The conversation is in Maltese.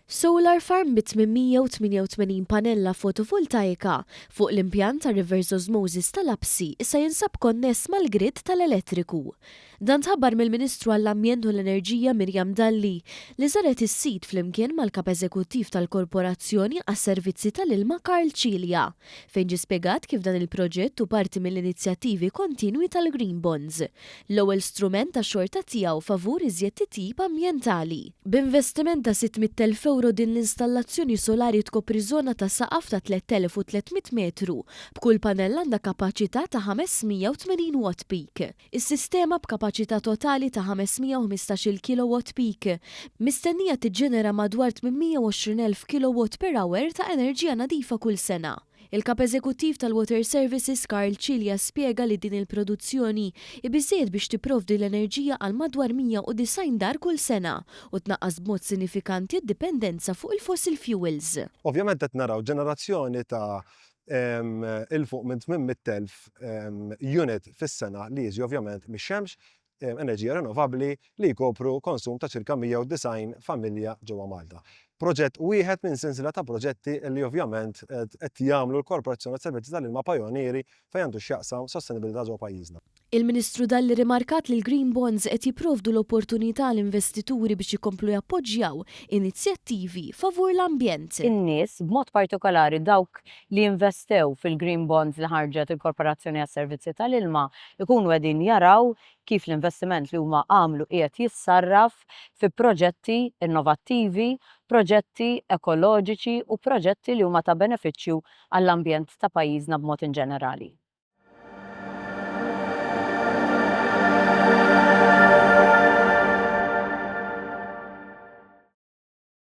Solar farm bi 888 panella fotovoltaika fuq l-impjant ta' reverse osmosis ta' Lapsi issa jinsab konness mal-grid tal-elettriku. Dan tħabbar mill-Ministru għall-Ambjent u l-Enerġija Miriam Dalli li żaret is-sit flimkien mal-Kap Eżekuttiv tal-Korporazzjoni għas-Servizzi tal-Ilma Karl Cilia fejn ġie spjegat kif dan il-proġett hu parti mill-inizjattivi kontinwi tal-Green Bonds, l-ewwel strument tax-xorta tiegħu favur iżjed titjib ambjentali. B'investiment ta' 600,000 ewro din l-installazzjoni solari tkopri żona ta' saqaf ta' 3,300 metru, b'kull panell għandha kapaċità ta' 580 watt peak. Is-sistema b'kapaċità totali ta' 515-il kilowatt peak mistennija tiġġenera madwar 820,000 kilowatt per hour ta' enerġija nadifa kull sena. Il-Kap Eżekuttiv tal-Water Services Karl Cilia spjega li din il-produzzjoni hi biżżejjed biex tipprovdi l-enerġija għal madwar 190 dar kull sena u tnaqqas b'mod sinifikanti d-dipendenza fuq il-fossil fuels. Ovvjament qed naraw ġenerazzjoni ta' 'il fuq minn 800,000 unit fis-sena li jiġi ovvjament mix-xemx, enerġija rinnovabbli li jkopru konsum ta' ċirka 190 familja ġewwa Malta. Proġett wieħed minn sensiela ta' proġetti li ovvjament qed jagħmlu l-Korporazzjoni għas-Servizzi tal-Ilma pajonieri fejn għandu x'jaqsam sostenibilità ġewwa pajjiżna. Il-Ministru Dalli rrimarkat li l-Green Bonds qed jipprovdu l-opportunità għal investituri biex ikomplu jappoġġjaw inizjattivi favur l-ambjent. In-nies, b'mod partikolari dawk li investew fil-Green Bonds li ħarġet il-Korporazzjoni għas-Servizzi tal-Ilma, ikunu qegħdin jaraw kif l-investiment li huma għamlu qiegħed jissarraf fi proġetti innovattivi, proġetti ekoloġiċi u proġetti li huma ta' benefiċċju għall-ambjent ta' pajjiżna b'mod inġenerali.